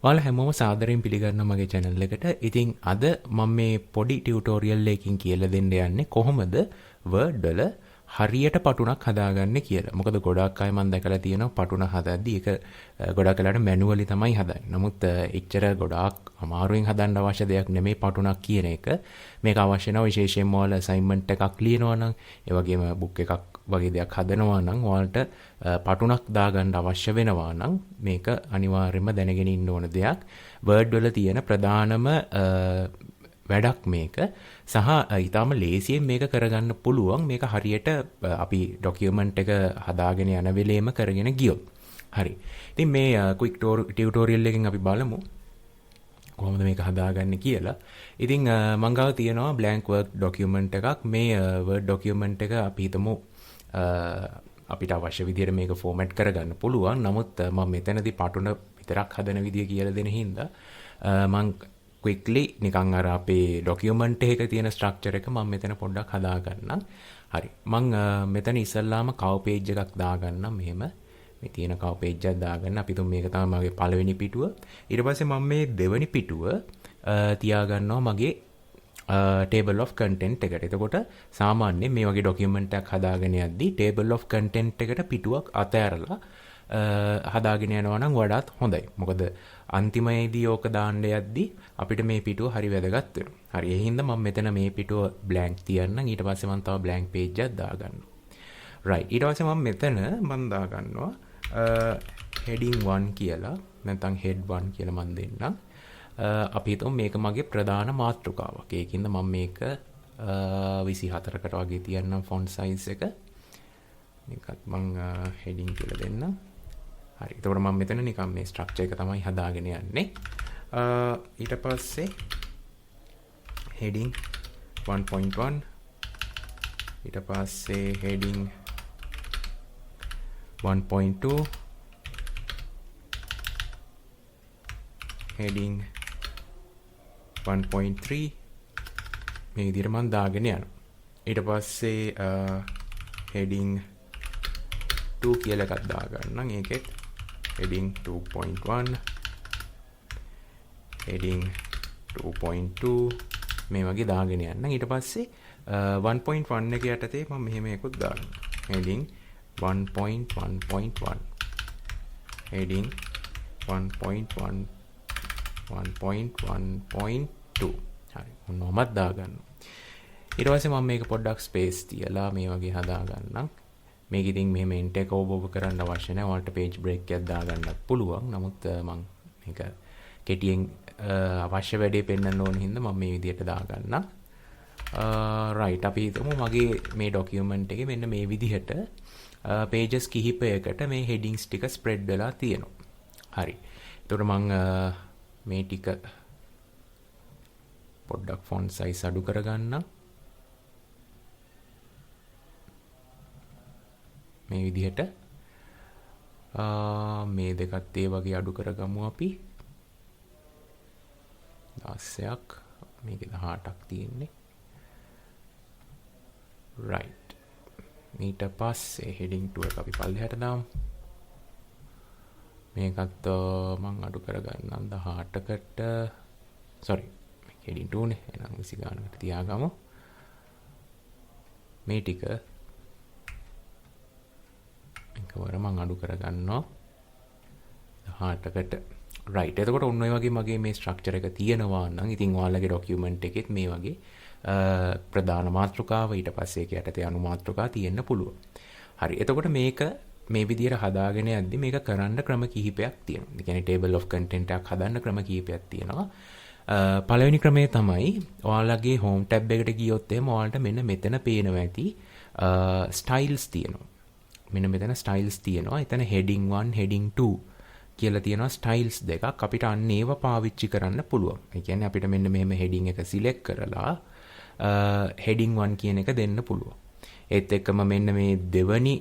ඔයාලා හැමෝම සාදරයෙන් පිළිගන්නවා මගේ channel එකට. ඉතින් අද මම මේ පොඩි ටියුටෝරියල් එකකින් කියලා දෙන්න යන්නේ කොහොමද Word වල හරියට පටුනක් හදාගන්නේ කියලා. මොකද ගොඩාක් අය මම දැකලා තියෙනවා පටුන හදද්දි ඒක ගොඩාක් වෙලාවට මැනුවලි තමයි හදන්නේ. නමුත් එච්චර ගොඩාක් අමාරුවෙන් හදන්න අවශ්‍ය දෙයක් නෙමෙයි පටුනක් කියන එක. මේක අවශ්‍ය වෙනවා විශේෂයෙන්ම ඔයාලා ඇසයින්මන්ට් එකක් ලියනවා නම්, ඒ වගේම බුක් එකක් වගේ දෙයක් හදනවා නම් ඔයාලට පටුනක් දාගන්න අවශ්‍ය වෙනවා නම් මේක අනිවාර්යයෙන්ම දැනගෙන ඉන්න ඕන දෙයක්. Word වල තියෙන ප්‍රධානම වැඩක් මේක. සහ ඊටාම ලේසියෙන් මේක කරගන්න පුළුවන්. මේක හරියට අපි ඩොකියුමන්ට් එක හදාගෙන යන වෙලේම කරගෙන ගියොත්. හරි. ඉතින් මේ ක්වික් ටියුටෝරියල් එකෙන් අපි බලමු කොහොමද මේක හදාගන්නේ කියලා. ඉතින් මං ගාව තියෙනවා බ්ලැන්ක් Word document එකක්. මේ Word document එක අපි හිතමු අපිට අවශ්‍ය විදිහට මේක ෆෝමැට් කරගන්න පුළුවන්. නමුත් මම මෙතනදී පටුන විතරක් හදන විදිය කියලා දෙන හින්දා මං quickly නිකන් අර අපේ ඩොකියුමන්ට් එකක තියෙන ස්ට්‍රක්චර් එක මම මෙතන පොඩ්ඩක් හදාගන්නම්. හරි. මං මෙතන ඉස්සල්ලාම කවර් පේජ් එකක් දාගන්නම්. මෙහෙම මේ තියෙන කවර් පේජ් එකක් දාගන්න. අපි තුන් මේක තමයි මගේ පළවෙනි පිටුව. ඊට පස්සේ මම මේ දෙවෙනි පිටුව තියාගන්නවා මගේ table of content එකට. එතකොට සාමාන්‍යයෙන් මේ වගේ ඩොකියුමන්ට් එකක් හදාගෙන යද්දී table of content එකට පිටුවක් අතෑරලා හදාගෙන යනවා නම් වඩාත් හොඳයි. මොකද අන්තිමයේදී ඕක දාන්න යද්දී අපිට මේ පිටුව හරි වැදගත් වෙනවා. හරි. ඒ හින්දා මම මෙතන මේ පිටුව බ්ලැන්ක් තියන්නම්. ඊට පස්සේ මම තව බ්ලැන්ක් පේජ් එකක් දාගන්නවා. රයිට්. ඊට පස්සේ මම මෙතන මම දාගන්නවා heading 1 කියලා. නැත්නම් head 1 කියලා මම දෙන්නම්. අපි හිතමු මේක මගේ ප්‍රධාන මාතෘකාවක්. ඒකින්ද මම මේක 24කට වගේ තියන්නම් ෆොන්ට් සයිස් එක. මේකත් මං හෙඩින් කියලා දෙන්නම්. හරි. එතකොට මම මෙතන නිකන් මේ ස්ට්‍රක්චර් එක තමයි හදාගෙන යන්නේ. ඊට පස්සේ හෙඩින් 1.1, ඊට පස්සේ හෙඩින් 1.2, හෙඩින් 1.3 මේ විදිහට මම දාගෙන යනවා. ඊට පස්සේ හෙඩින් 2 කියලා එකක් දාගන්නම්. ඒකෙත් heading 2.1, heading 2.2 මේ වගේ දාගෙන යන්නම්. ඊට පස්සේ 1.1 එක යටතේ මම මෙහෙම එකකුත් දාගන්නවා. heading 1.1.1, heading 1.1 1.1.2. හරි. ඔන්න ඔහොමත් දාගන්නවා. ඊට පස්සේ මම මේක පොඩ්ඩක් ස්පේස් තියලා මේ වගේ හදාගන්නම්. මේක ඉතින් මෙහෙම එන්ටර් එක ඔබ ඔබ කරන්න අවශ්‍ය නැහැ. ඔයාලට පේජ් බ්‍රේක් එකක් දාගන්නත් පුළුවන්. නමුත් මං මේක කෙටියෙන් අවශ්‍ය වැඩේ පෙන්වන්න ඕන හින්දා මම මේ විදිහට දාගන්නම්. රයිට්. අපි හිතමු මගේ මේ ඩොකියුමන්ට් එකේ මෙන්න මේ විදිහට පේජස් කිහිපයකට මේ හෙඩින්ග්ස් ටික ස්ප්‍රෙඩ් වෙලා තියෙනවා. හරි. එතකොට මං මේ ටික පොඩ්ඩක් ෆොන්ට් සයිස් අඩු කරගන්නම්. මේ විදිහට මේ දෙකත් ඒ වගේ අඩු කරගමු අපි. 16ක් මේකේ 18ක් තියෙන්නේ. රයිට්. ඊට පස්සේ හෙඩින් 2 එක අපි පල්ලෙහාට දාමු. මේකත් මං අඩු කරගන්නම් 18කට. සෝරි, මේක හෙඩින් 2 නේ. එහෙනම් 20 ගානකට තියාගමු. මේ ටික එකවර මං අඩු කරගන්නවා 18කට. රයිට්. එතකොට ඔන්න ඔය වගේ මගේ මේ ස්ට්‍රක්චර් එක තියෙනවා නම් ඉතින් ඔයාලගේ ඩොකියුමන්ට් එකෙත් මේ වගේ ප්‍රධාන මාතෘකාව ඊට පස්සේ ඒක යටතේ අනු මාතෘකා තියෙන්න පුළුවන්. හරි. එතකොට මේක මේ විදිහට හදාගෙන යද්දි මේක කරන්න ක්‍රම කිහිපයක් තියෙනවා. ඒ කියන්නේ ටේබල් ඔෆ් කන්ටෙන්ට් එකක් හදන්න ක්‍රම කිහිපයක් තියෙනවා. පළවෙනි ක්‍රමය තමයි ඔයාලගේ හෝම් ටැබ් එකට ගියොත් එහෙම ඔයාලට මෙන්න මෙතන පේනවා ඇති ස්ටයිල්ස් තියෙනවා. මෙන්න මෙතන ස්ටයිල්ස් තියෙනවා. එතන හෙඩින් 1, හෙඩින් 2 කියලා තියෙනවා ස්ටයිල්ස් දෙකක්. අපිට අන්න ඒව පාවිච්චි කරන්න පුළුවන්. ඒ කියන්නේ අපිට මෙන්න මෙහෙම හෙඩින් එක සිලෙක්ට් කරලා හෙඩින් 1 කියන එක දෙන්න පුළුවන්. ඒත් එක්කම මෙන්න මේ දෙවනි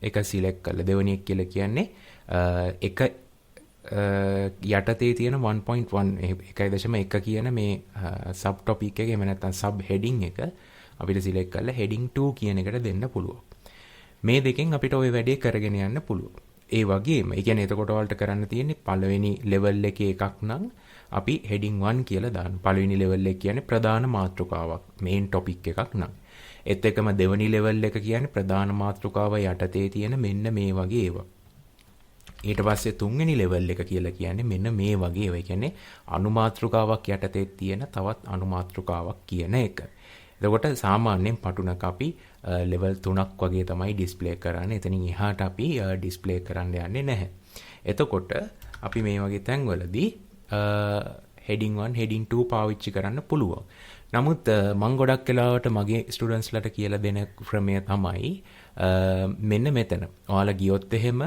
එක සිලෙක්ට් කරලා, දෙවනි එක කියලා කියන්නේ එක යටතේ තියෙන 1.1 1.1 කියන මේ සබ් ටොපික් එක එහෙම නැත්නම් සබ් හෙඩින් එක අපිට සිලෙක්ට් කරලා හෙඩින් 2 කියන එකට දෙන්න පුළුවන්. මේ දෙකෙන් අපිට ওই වැඩේ කරගෙන යන්න පුළුවන්. ඒ වගේම, ඒ කියන්නේ එතකොට ඔයාලට කරන්න තියෙන්නේ පළවෙනි ලෙවල් එකේ එකක් නම් අපි හෙඩින් 1 කියලා දාන්න. පළවෙනි ලෙවල් එක කියන්නේ ප්‍රධාන මාතෘකාවක්, මේන් ටොපික් එකක් නම්. ඒත් එක්කම දෙවෙනි ලෙවල් එක කියන්නේ ප්‍රධාන මාතෘකාව යටතේ තියෙන මෙන්න මේ වගේ ඒවා. ඊට පස්සේ තුන්වෙනි ලෙවල් එක කියලා කියන්නේ මෙන්න මේ වගේ ඒවා. ඒ කියන්නේ අනුමාතෘකාවක් යටතේ තියෙන තවත් අනුමාතෘකාවක් කියන එක. එතකොට සාමාන්‍යයෙන් පටුනක අපි ලෙවල් 3ක් වගේ තමයි ඩිස්ප්ලේ කරන්නේ. එතනින් එහාට අපි ඩිස්ප්ලේ කරන්න යන්නේ නැහැ. එතකොට අපි මේ වගේ තැන්වලදී හෙඩින් 1, හෙඩින් 2 පාවිච්චි කරන්න පුළුවන්. නමුත් මං ගොඩක් වෙලාවට මගේ ස්ටුඩන්ට්ස්ලට කියලා දෙන ක්‍රමය තමයි මෙන්න මෙතන. ඔයාලා ගියොත් එහෙම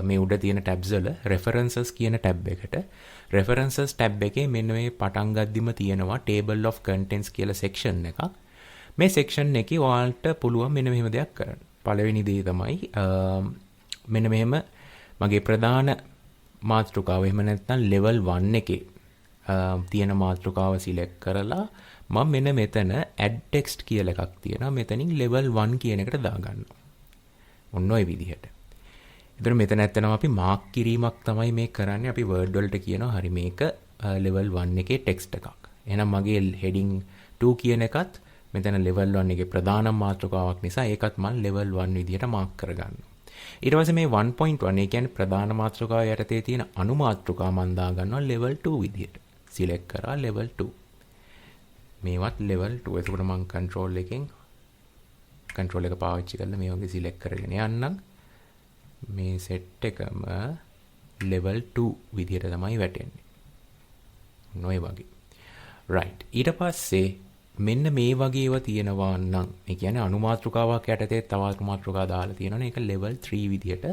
මේ උඩ තියෙන ටැබ්ස් වල රෙෆරන්සස් කියන ටැබ් එකට, රෙෆරන්සස් ටැබ් එකේ මෙන්න මේ පටන් ගද්දිම තියෙනවා table of contents කියලා සෙක්ෂන් එකක්. මේ සෙක්ෂන් එකේ ඔයාලට පුළුවන් මෙන්න මෙහෙම දෙයක් කරන්න. පළවෙනි දේ තමයි මෙන්න මෙහෙම මගේ ප්‍රධාන මාතෘකාව, එහෙම නැත්නම් ලෙවල් 1 එකේ තියෙන මාතෘකාව සිලෙක්ට් කරලා මම මෙන්න මෙතන add text කියලා එකක් තියෙනවා. මෙතනින් level 1 කියන එකට දාගන්නවා. ඔන්න ඔය විදිහට. එතකොට මෙතන ඇත්තටම අපි මාක් කිරීමක් තමයි මේ කරන්නේ. අපි Word වලට කියනවා හරි, මේක level 1 එකේ ටෙක්ස්ට් එකක්. එහෙනම් මගේ heading 2 කියන එකත් මෙතන level 1 එකේ ප්‍රධාන මාතෘකාවක් නිසා ඒකත් මම level 1 විදිහට මාක් කරගන්නවා. ඊට පස්සේ මේ 1.1, ඒ කියන්නේ ප්‍රධාන මාතෘකාව යටතේ තියෙන අනුමාතෘකා මම දාගන්නවා level 2 විදිහට. සිලෙක්ට් කරා level 2. මේවත් level 2. එතකොට මම control එකෙන්, control එක පාවිච්චි කරලා මේ වගේ සිලෙක්ට් කරගෙන යන්නම්. මේ සෙට් එකම level 2 විදිහට තමයි වැටෙන්නේ. ඔන්න ඔය වගේ. Right. ඊට පස්සේ මෙන්න මේ වගේ ඒවා තියෙනවා නම්, ඒ කියන්නේ අනුමාතෘකාවක් යටතේ තව අනුමාතෘකා දාලා තියෙනවනේ, ඒක level 3 විදිහට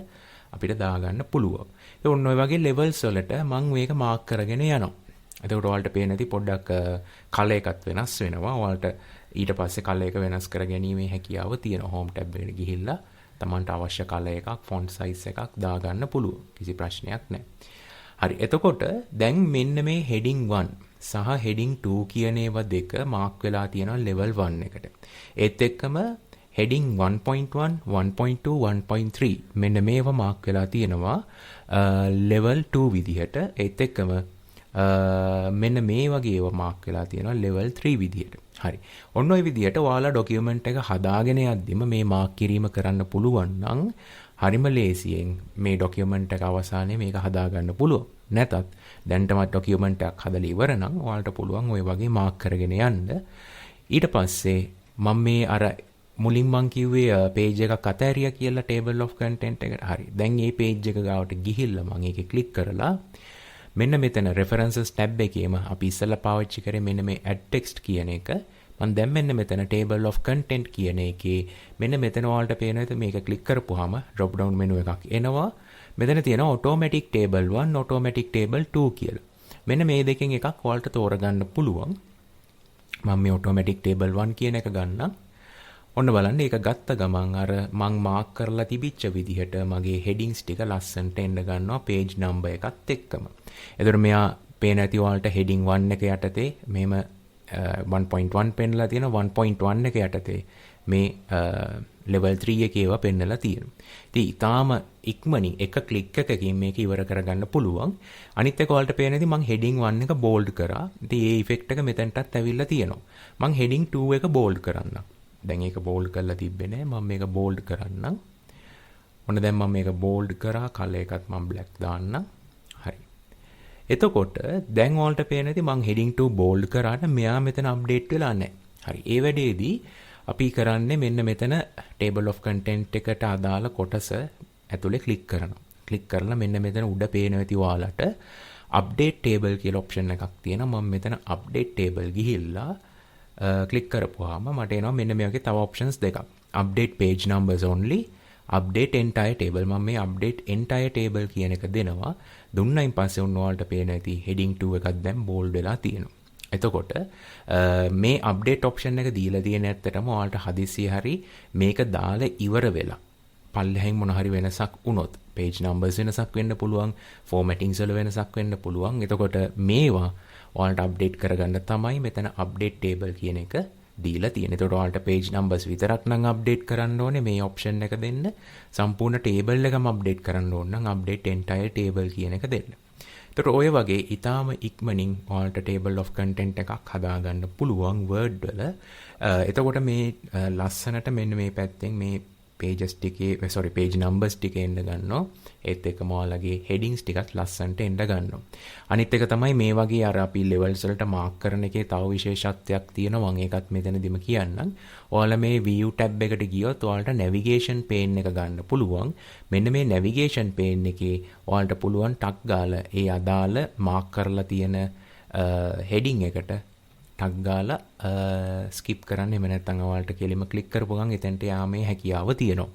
අපිට දාගන්න පුළුවන්. ඒ ඔන්න ඔය වගේ ලෙවල්ස් වලට මං මේක මාක් කරගෙන යනවා. එතකොට ඔයාලට පේන ඇති පොඩ්ඩක් කලර් එකත් වෙනස් වෙනවා. ඔයාලට ඊට පස්සේ කලර් එක වෙනස් කර ගැනීමේ හැකියාව තියෙනවා. හෝම් ටැබ් එකට ගිහිල්ලා තමන්ට අවශ්‍ය කලර් එකක්, ෆොන්ට් සයිස් එකක් දාගන්න පුළුවන්. කිසි ප්‍රශ්නයක් නැහැ. හරි. එතකොට දැන් මෙන්න මේ හෙඩින් 1 සහ හෙඩින් 2 කියන ඒවා දෙක මාක් වෙලා තියෙනවා ලෙවල් 1 එකට. ඒත් එක්කම හෙඩින් 1.1, 1.2, 1.3 මෙන්න මේවා මාක් වෙලා තියෙනවා ලෙවල් 2 විදිහට. ඒත් එක්කම මෙන්න මේ වගේ ඒවා මාක් වෙලා තියෙනවා ලෙවල් 3 විදිහට. හරි. ඔන්න ඔය විදිහට ඔයාලා ඩොකියුමන්ට් එක හදාගෙන යද්දිම මේ මාක් කිරීම කරන්න පුළුවන් නම් හරිම ලේසියෙන් මේ ඩොකියුමන්ට් එක අවසානයේ මේක හදාගන්න පුළුවන්. නැතත් දැන්ටමත් ඩොකියුමන්ට් එකක් හදලා ඉවර නම් ඔයාලට පුළුවන් ඔය වගේ මාක් කරගෙන යන්න. ඊට පස්සේ මම මේ අර මුලින් මං කිව්වේ පේජ් එකක් අතෑරියා කියලා ටේබල් ඔෆ් කන්ටෙන්ට් එකට. හරි. දැන් මේ පේජ් එක ගාවට ගිහිල්ලා මං ඒකේ ක්ලික් කරලා මෙන්න මෙතන රෙෆරන්සස් ටැබ් එකේම අපි ඉස්සෙල්ලා පාවිච්චි කරේ මෙන්න මේ add text කියන එක. මං දැන් මෙන්න මෙතන table of content කියන එකේ මෙන්න මෙතන ඔයාලට පේනවා ඇති, මේක ක්ලික් කරපුවාම drop down menu එකක් එනවා. මෙතන තියෙනවා automatic table 1, automatic table 2 කියලා. මෙන්න මේ දෙකෙන් එකක් ඔයාලට තෝරගන්න පුළුවන්. මම මේ automatic table 1 කියන එක ගන්නම්. ඔන්න බලන්න, ඒක ගත්ත ගමන් අර මං මාක් කරලා තිබිච්ච විදිහට මගේ හෙඩින්ග්ස් ටික ලස්සනට එන්න ගන්නවා පේජ් නම්බර් එකත් එක්කම. එතකොට මෙයා පේන ඇති ඔයාලට හෙඩින් 1 එක යටතේ මෙහෙම 1.1 පෙන්නලා තියෙනවා, 1.1 එක යටතේ මේ ලෙවල් 3 එකේ ඒවා පෙන්නලා තියෙනවා. ඉතින් ඉතාම ඉක්මනින් එක ක්ලික් එකකින් මේක ඉවර කරගන්න පුළුවන්. අනිත් එක ඔයාලට පේන ඉතින් මං හෙඩින් 1 එක බෝල්ඩ් කරා. ඉතින් ඒ ඉෆෙක්ට් එක මෙතනටත් ඇවිල්ලා තියෙනවා. මං හෙඩින් 2 එක බෝල්ඩ් කරන්නම්. දැන් ඒක බෝල්ඩ් කරලා තිබ්බේ නෑ. මම මේක බෝල්ඩ් කරන්නම්. ඔන්න දැන් මම මේක බෝල්ඩ් කරා. කලර් එකත් මම බ්ලැක් දාන්නම්. හරි. එතකොට දැන් ඔයාලට පේන ඇති මං හෙඩින් 2 බෝල්ඩ් කරාට මෙයා මෙතන අප්ඩේට් වෙලා නැහැ. හරි. ඒ වැඩේදී අපි කරන්නේ මෙන්න මෙතන table of content එකට අදාළ කොටස ඇතුලේ ක්ලික් කරනවා. ක්ලික් කරලා මෙන්න මෙතන උඩ පේන ඇති ඔයාලට update table කියලා ඔප්ෂන් එකක් තියෙනවා. මම මෙතන update table ගිහිල්ලා ක්ලික් කරපුවාම මට එනවා මෙන්න මේ වගේ තව ඔප්ෂන්ස් දෙකක්. Update page numbers only, update entire table. මම මේ update entire table කියන එක දෙනවා. දුන්නයින් පස්සේ ඔන්න ඔයාලට පේන ඇති heading 2 එකක් දැන් බෝල්ඩ් වෙලා තියෙනවා. එතකොට මේ අප්ඩේට් ඔප්ෂන් එක දීලා තියෙන ඇත්තටම ඔයාලට හදිස්සිය හරි මේක දාලා ඉවර වෙලා පල්ලෙහායින් මොන හරි වෙනසක් වුණොත්, පේජ් නම්බර්ස් වෙනසක් වෙන්න පුළුවන්, ෆෝමැටින්ග්ස් වල වෙනසක් වෙන්න පුළුවන්. එතකොට මේවා ඔයාලට අප්ඩේට් කරගන්න තමයි මෙතන අප්ඩේට් ටේබල් කියන එක දීලා තියෙන්නේ. එතකොට ඔයාලට page numbers විතරක් නම් අප්ඩේට් කරන්න ඕනේ මේ ඔප්ෂන් එක දෙන්න. සම්පූර්ණ ටේබල් එකම අප්ඩේට් කරන්න ඕන නම් update entire table කියන එක දෙන්න. එතකොට ඔය වගේ ඉතාම ඉක්මනින් ඔයාලට table of content එකක් හදාගන්න පුළුවන් Word වල. එතකොට මේ ලස්සනට මෙන්න මේ පැත්තෙන් මේ pages ටිකේ, sorry, page numbers ටික එන්න ගන්නවා. ඒත් එක්කම ඔයාලගේ headings ටිකත් ලස්සනට එන්න ගන්නවා. අනිත් එක තමයි මේ වගේ අර අපි levels වලට මාක් කරන එකේ තව විශේෂත්වයක් තියෙනවා. මම ඒකත් මෙතනදිම කියන්නම්. ඔයාලා මේ view tab එකට ගියොත් ඔයාලට navigation pane එක ගන්න පුළුවන්. මෙන්න මේ navigation pane එකේ ඔයාලට පුළුවන් ටක් ගාලා ඒ අදාළ මාක් කරලා තියෙන heading එකට ටක් ගාලා ස්කිප් කරන්න, එහෙම නැත්නම් ඔයාලට කෙලිම ක්ලික් කරපු ගමන් එතනට යාමේ හැකියාව තියෙනවා.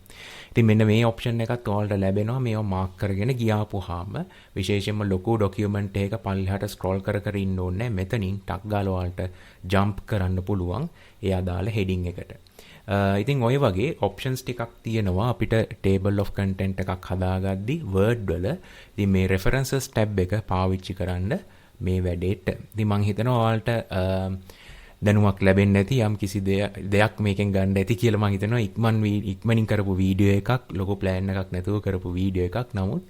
ඉතින් මෙන්න මේ ඔප්ෂන් එකත් ඔයාලට ලැබෙනවා මේවා මාක් කරගෙන ගියාපුවාම. විශේෂයෙන්ම ලොකු ඩොකියුමන්ට් එකක පල්ලෙහාට ස්ක්‍රෝල් කර කර ඉන්න ඕනේ නැහැ. මෙතනින් ටක් ගාලා ඔයාලට ජම්ප් කරන්න පුළුවන් ඒ අදාළ හෙඩින් එකට. ඉතින් ඔය වගේ ඔප්ෂන්ස් ටිකක් තියෙනවා අපිට ටේබල් ඔෆ් කන්ටෙන්ට් එකක් හදාගද්දි Word වල. ඉතින් මේ රෙෆරන්සස් ටැබ් එක පාවිච්චි කරන්න මේ වැඩේට. ඉතින් මං හිතනවා ඔයාලට දැනුමක් ලැබෙන්න ඇති, යම් කිසි දෙයක් මේකෙන් ගන්න ඇති කියලා මං හිතනවා. ඉක්මනින් කරපු වීඩියෝ එකක්, ලොකු ප්ලෑන් එකක් නැතුව කරපු වීඩියෝ එකක්. නමුත්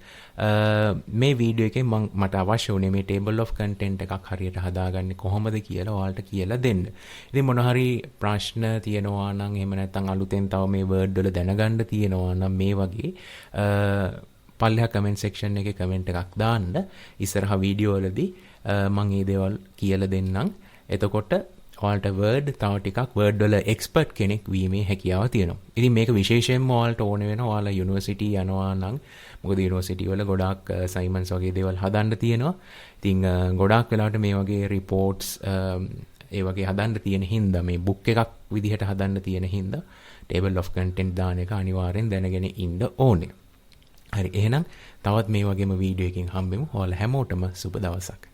මේ වීඩියෝ එකෙන් මට අවශ්‍ය වුණේ මේ ටේබල් ඔෆ් කන්ටෙන්ට් එකක් හරියට හදාගන්නේ කොහොමද කියලා ඔයාලට කියලා දෙන්න. ඉතින් මොන හරි ප්‍රශ්න තියෙනවා නම්, එහෙම නැත්නම් අලුතෙන් තව මේ වර්ඩ් වල දැනගන්න තියෙනවා නම්, මේ වගේ පල්ලෙහා කමෙන්ට් සෙක්ෂන් එකේ කමෙන්ට් එකක් දාන්න. ඉස්සරහ වීඩියෝ වලදී මං මේ දේවල් කියලා දෙන්නම්. එතකොට ඔයාලට Word තව ටිකක් Word වල එක්ස්පර්ට් කෙනෙක් වීමේ හැකියාව තියෙනවා. ඉතින් මේක විශේෂයෙන්ම ඔයාලට ඕන වෙනවා ඔයාලා යුනිවර්සිටි යනවා නම්. මොකද යුනිවර්සිටි වල ගොඩාක් අසයින්මන්ට්ස් වගේ දේවල් හදන්න තියෙනවා. ඉතින් ගොඩාක් වෙලාවට මේ වගේ රිපෝට්ස් ඒ වගේ හදන්න තියෙන හින්දා, මේ බුක් එකක් විදිහට හදන්න තියෙන හින්දා ටේබල් ඔෆ් කන්ටෙන්ට් දාන එක අනිවාර්යෙන් දැනගෙන ඉන්න ඕනේ. හරි, එහෙනම් තවත් මේ වගේම වීඩියෝ එකකින් හම්බෙමු. ඔයාලා හැමෝටම සුබ දවසක්.